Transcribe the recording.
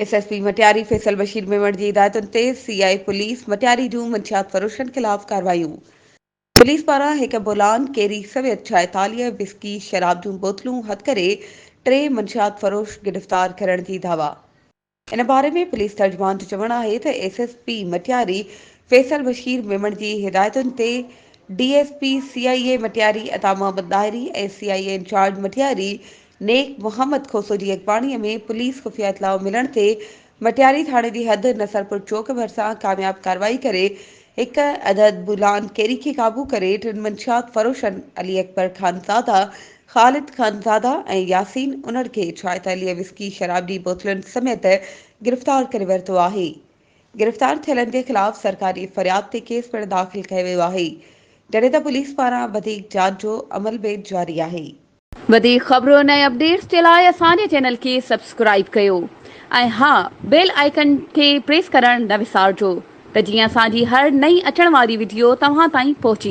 S S P Matiari Faisal Bashir Memon جي هدايتن تي سي آء پوليس مٽياري جون منشيات فروشن خلاف ڪارروايون، پوليس پاران هڪ بولان ڪيري سميت 46 وسڪي شراب جون بوتلون هٿ ڪري ٽي منشيات فروش گرفتار ڪرڻ جي دعويٰ. ان باري ۾ پوليس ترجمان جو چوڻ آهي ته S S P Matiari Faisal Bashir Memon جي هدايتن تي D S P C I A Matiari Ata Muhammad Dahri ۽ C I A incharge Matiari Nek Muhammad Khoso جي اڳواڻي ۾ پوليس خفيه اطلاع ملڻ تي مٽياري ٿاڻي جي حد نصرپور چوڪ ڀرسان ڪامياب ڪارروائي ڪري هڪ عدد بولان ڪيري کي قابو ڪري ٽن منشيات فروشن علي اڪبر خانزاده، خالد خانزاده ۽ ياسين انڙ کي 46 وسڪي شراب جي بوتلن سميت گرفتار ڪري ورتو آهي. گرفتار ٿيلن جي خلاف سرڪاري فرياد تي ڪيس پڻ داخل ڪيو ويو آهي. جڏهن ته پوليس پاران وڌيڪ جاچ جو عمل به جاري آهي. وڌيڪ خبرن ۽ اپڊيٽس جي لاء اسان جي چينل کي سبسڪرائيب ڪيو ۽ ها بيل آئيڪن کي پريس ڪرڻ نه وسارجو ته جيئن اسان جي هر نئين اچڻ واري وڊيو توهان تائين پهچي.